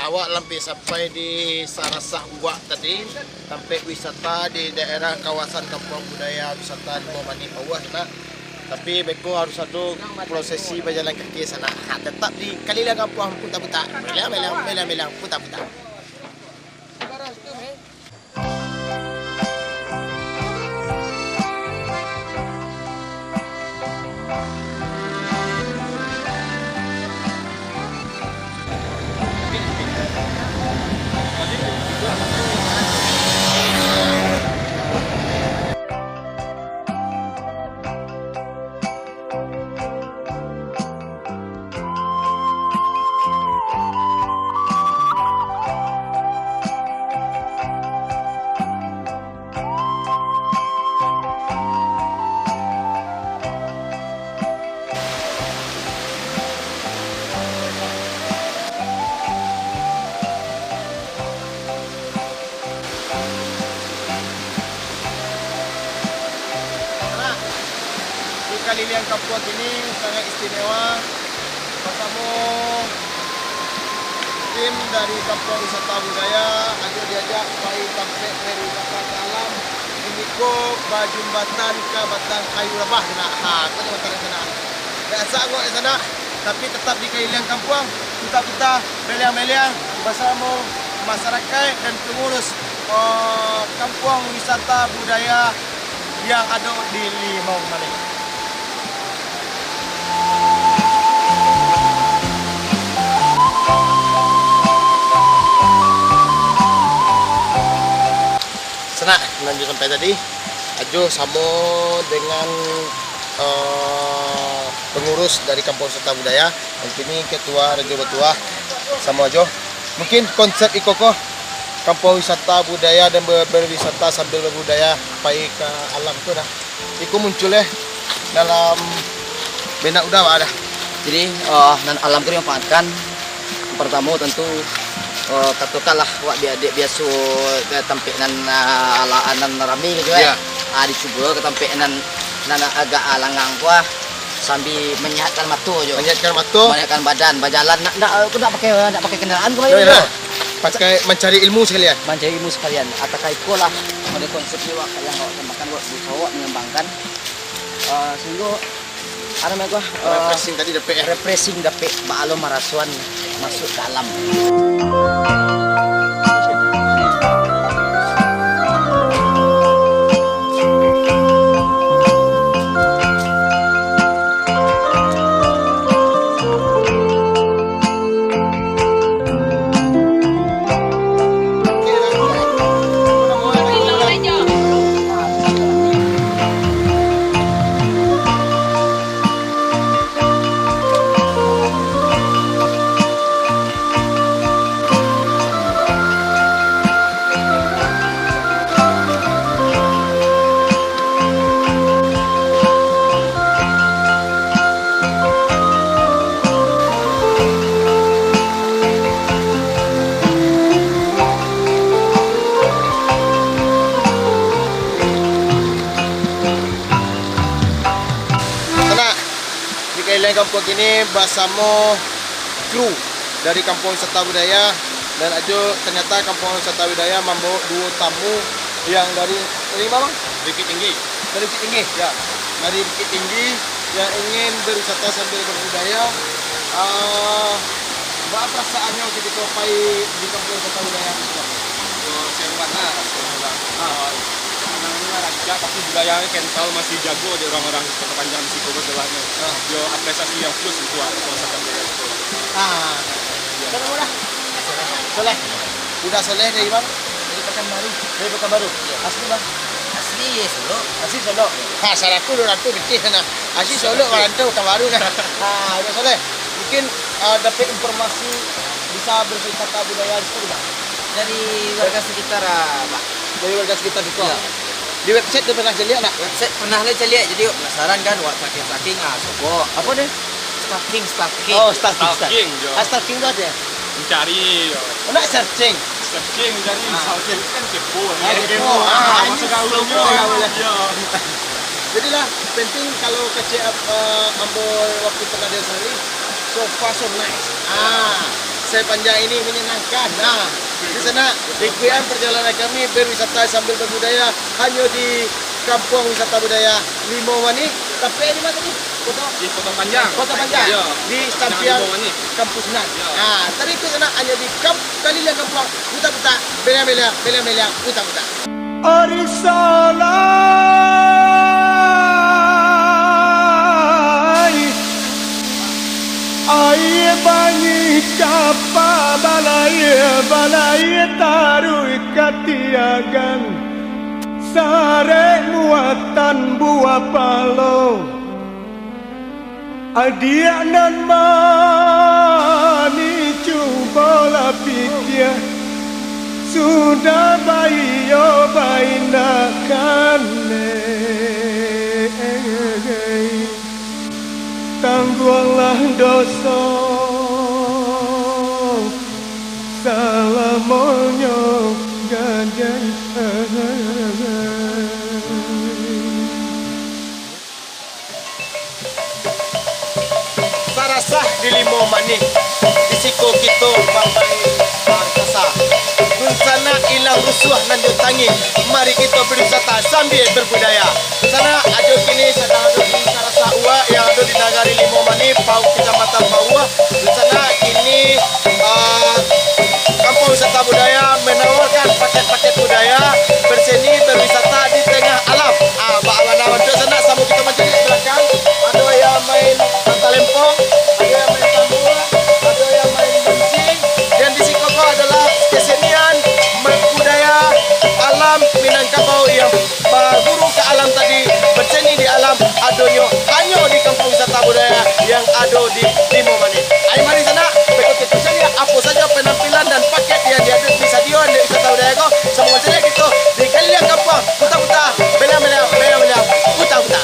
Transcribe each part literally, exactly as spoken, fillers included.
Awak lampek sampai di Sarasah Uwak tadi, tampek wisata di daerah kawasan Kampuang Budaya Wisata Limau Manih bawah, nak. Tapi beko harus ado prosesi bajalan kaki sanak. Ha, tetap di Kaliliang Kampuang Puta-Puta. Meliang, meliang, meliang, meliang, Puta-Puta. Di Kaliliang Kampuang kini sangat istimewa. Basamo tim dari Kampuang Wisata Budaya, Ajo diajak pai tampek pariwisata ka alam, kiniko bajumbatan ka Batang Kayu Rabah, sanak. Ha, ko jambatan di sanak. Dak sangaik di sanak, tapi tatap di Kaliliang Kampuang, Puta-Puta, Meliang-Meliang, basamo masarakaik dan pangurus, eh, Kampuang Wisata Budaya yang ado di Limau Manih. Sanak, nan jo sampai tadi, Ajo samo dengan, eh, pangurus dari Kampuang Wisata Budaya, nan kini Ketua Rajo Batuah, samo Ajo. Mungkin konsep iko ko, Kampuang Wisata Budaya dan ber-, berwisata sambil berbudaya, pai ka alam tu dah. Iko muncul, eh, dalam benak Uda, Pak, dah. Jadi, eh, nan alam tu dimanfaatkan, partamo tantu, eh, katokanlah wak bi-, dek biaso, eh, tampek nan, eh, ala-, nan rami gitu, eh. Iya. Ah, dicubo ka tampek nan, nan agak, ah, langang ko, ah, sambil manyehatkan mato jo. Manyehatkan mato. Manyehatkan badan, bajalan, nak, nak, nak pakai, nak pakai kendaraan ko, yo, yo. Pakai mancari ilmu sekalian. Mancari ilmu sekalian. Ataukah ikolah model konsepnyo, Wak, yang awak kembangkan, Wak, berusaha, Wak, mengembangkan, eh, sehingga, apa namanya, Wak, eh, refreshing tadi dapek, eh? Refreshing dapek, baalun marasuan masuk dalam. Sanak, di Kaliliang Kampuang kini basamo kru dari Kampuang Wisata Budaya, dan Ajo ternyata Kampuang Wisata Budaya mambawa duo tamu yang dari, dari mana, Bang? Bukittinggi. Dari Bukittinggi? Ya, dari Bukittinggi yang ingin berwisata sambil berbudaya. Ah, baa perasaannyo ketika pai di Kampuang Wisata Budaya itu, Bang? Yo, seru bana, seru bana. Ah. Tanah ni lah rancak, tapi budaya ni kental, masih jago dek urang-urang Kota Panjang di siko ko, istilahnyo. Ah. Yo, apresiasi yang plus untuak Kampuang Wisata Budaya siko. Ah. Yo. Siapa nama dah? Soleh. Uda Soleh dari mana? Dari Pekanbaru. Dari Pekanbaru? Iya. Asli, Bang? Asli Solok. Asli Solok. Ha, saraku dua ratus kecil sana. Asli Solok, marantau Pekanbaru nah. Ha, Uda Soleh. Mungkin, ah, dapek informasi bisa berwisata budaya di situ, Bang? Dari warga sekitar, ah, Pak. Dari warga sekitar situ? Iya. Di website tu pernah caliak nak? Website pernah lah caliak, jadi wak penasaran kan, wak stalking-stalking, ah, sogok. Apa dia? Stalking, stalking. Oh, stalking, stalking. Stalking, jo. Ah, stalking tu apa ya? Mencari, jo. Oh, nak searching? Searching, mencari. Ah. Stalking kan kepo, ah, ya, kepo. Kepo. Ah, ah, masuk dalam, kepo, jo. Ya, boleh. Ya. Jadilah, penting kalau kecek, eh, ambo waktu pernah di Australia, so far so nice. Ah. Saya panjang ini menyenangkan. Nah, di sana ikutan perjalanan kami berwisata sambil berbudaya hanya di Kampung Wisata Budaya Limau Manih. Tapi di mana tadi? Kota Di Kota Panjang. Kota Panjang. Ya. Di Panjang samping Limau Manih. Kampus Nan. Ya. Nah, tadi ke sana hanya di kamp-, kaliling kampung, putar-putar, beliang-beliang, beliang-beliang, putar-putar. Ari salai, aia banyu capa balaia, balaia taruih ka tiagan, sarek muatan buah palo. Adiak nan manih, cubolah pikia, sudah baiyo baindak kanai, tangguanglah doso salamonyo gadai. Sarasah di Limau Manih, di siko kito papai raksasa. Dunsanak ilang rusuah nan jo tangih, mari kito berwisata sambil berbudaya. Sanak, ado kini sadang ado di Sarasah Uak yang ado di Nagari Limau Manih, Pauah, Kecamatan Pauah. Dunsanak kini ah, Kampung Wisata Budaya menawarkan paket-paket budaya, berseni, berwisata di tengah alam. Ah, bak alam-alam tu sanak, samo kito mancaliak di balakang. Ado yang main talempong, ado yang main tambua, ado yang main musik. Dan di siko ko adalah kesenian budaya alam Minangkabau yang baguru ka alam tadi, berseni di alam, adonyo hanyo di Kampung Wisata Budaya yang ado di Limau Manih. Ai mari sanak, beko kito caliak apo sajo penampilan dan paket yang diadu-, disadiakan di Wisata Budaya ko, samo caliak kito di kaliling kampuang, puta-puta, beliang-beliang, beliang-beliang, puta-puta.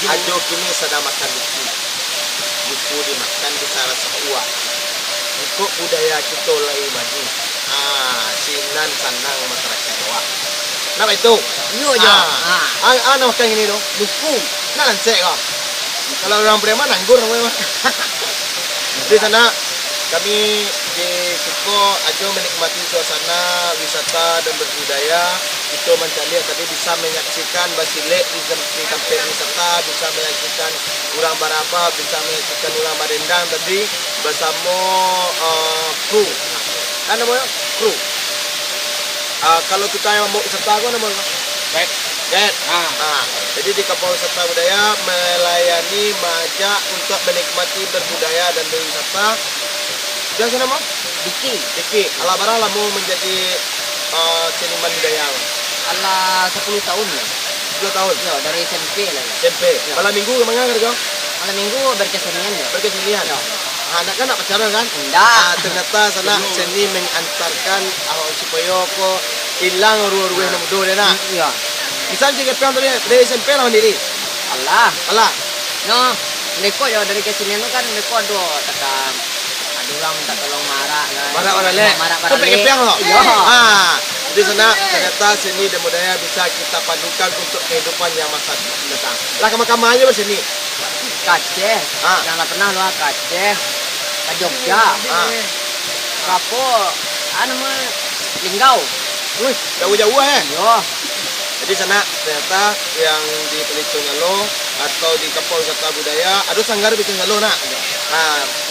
Ado kini sadang makan luku. Luku dimakan di Sarasah Uak. Jikok budaya kito lai maju, ah, sinan sanang masarakaik awak. Ndak baitu? Iyo, Jo. Ah. Ah. Ah, ah, nak makan kini tu. Luku. Nak lansek ko. Kalau urang preman, anggur namonyo mah. Di sanak, kami di siko ajo menikmati suasana wisata dan berbudaya. Kito mancaliak tadi bisa manyaksikan basilek di tem-, di tampek wisata, bisa manyaksikan urang barabah, bisa manyaksikan urang barendang tadi basamo, eh, kru. Kan namonyo? Kru. Ah, kalau tukang yang mambaok wisata ko namonyo? Guide. Kan? Ha. Ha. Jadi di Kampuang Wisata Budaya melayani, maajak untuk menikmati berbudaya dan berwisata. Sudah sana mau? Diki. Diki. Alah bara lamo manjadi, eh, seniman budaya? Alah sepuluh tahun lah. Sepuluh tahun? Yo, dari S M P lah. S M P. Yo. Malam minggu ka manga ka? Malam minggu berkesenian yo. Berkesenian? Yo. Ha, nak kan nak pacaran kan? Indak. Ah, ternyata sanak seni mengantarkan, ah, supayo ko ilang rueh-rueh anak mudo dia nak. Iya. Misal cik kepiang tadi, dari S M P lah mandiri? Alah. Alah. No, mereka yo dari kesenian tu kan mereka ado takam, ado urang minta tolong marak kan. Marak baralek. Marak baralek. Sampai kepiang lo? Iya. Ah, jadi sanak, ternyata seni dan budaya bisa kita padukan untuk kehidupan yang masa datang. Lah kama-kama aja berseni. Ka Aceh. Ha. Nan lah pernah lah ka Aceh, ka Jogja. Ha. Ka apo? Anu mah, Linggau. Wih, jauah-jauah eh. Iyo. Jadi sanak, ternyata yang di Palito Nyalo atau di Kampuang Wisata Budaya, ado sanggar Palito Nyalo nak. Ha,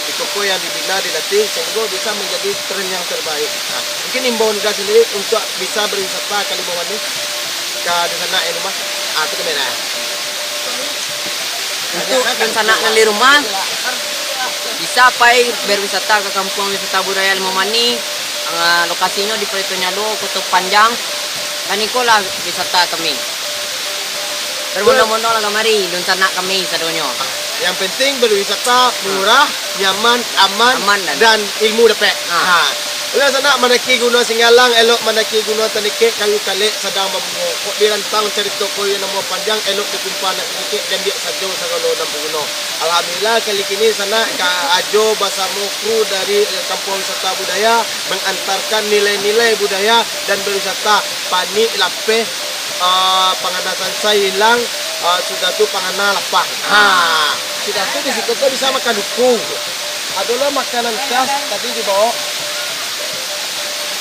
itu ko yang dibina, dilatih sehingga bisa menjadi tren yang terbaik. Ha, mungkin imbauan Uda sendiri untuk bisa berwisata ka Limau Manih, ka dunsanak yang rumah. Ah, tu kamera. Untuk dunsanak nan di rumah, bisa pai berwisata ka Kampuang Wisata Budaya Limau Manih. Ah, lokasinyo di Palito Nyalo, Koto Panjang. Dan ikolah wisata kami. Berbono-bono lah kamari, dunsanak kami sadonyo. Yang penting berwisata murah, nyaman, aman, aman dan, dan ilmu dapek. Ha. Ha. Lah sanak, mandaki Gunuang Singgalang, elok mandaki Gunuang Tanikek, kayu talek sadang babungo. Kok dirantang carito ko iyo namo panjang, elok dikumpa nak dikek, diambiak sajo sagalo nan baguno. Alhamdulillah, kali kini sanak ka Ajo basamo kru dari, eh, Kampuang Wisata Budaya mengantarkan nilai-nilai budaya dan berwisata. Panik lapeh, ah, pangana sansai ilang, ah, sudah tu pangana lapah. Ha. Sudah tu di siko tu bisa makan duku. Ado lo makanan khas tadi dibaok.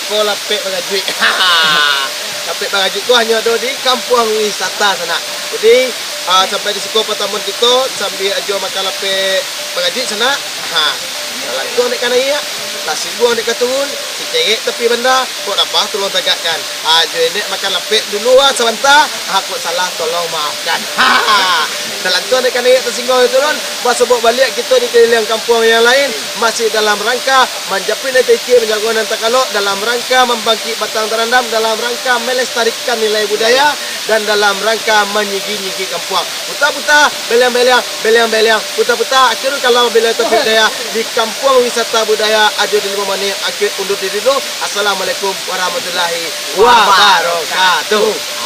Ko lapek bagajuik. Lapek bagajuik tu hanyo ado di Kampuang Wisata sanak. Jadi, ah, sampai di siko pertemuan kito, sambia Ajo makan lapek bagajuik sanak. Ha. Talantuang dek ka naiak, tasingguang dek ka turun, cicerek tapi banda, kok rabah tolong tagakkan. Ha, Ajo Enek makan lapek dulu ah sabanta, ha, kok salah tolong maafkan. Ha. Talantuang dek ka naiak, tasingguang dek turun, basobok baliak kito di keliling kampuang yang lain, masih dalam rangka manjapuik nan taikik, manjago nan takalok, dalam rangka mambangkik batang tarandam, dalam rangka melestarikan nilai budaya, dan dalam rangka manyigi-nyigi kampuang. Puta-puta, beliang-beliang, beliang-beliang, puta-puta, akhirul kalam bila taufik daya di Kampuang Wisata Budaya Ajo di Limau Manih, akhir undur diri dulu. Assalamualaikum warahmatullahi wabarakatuh.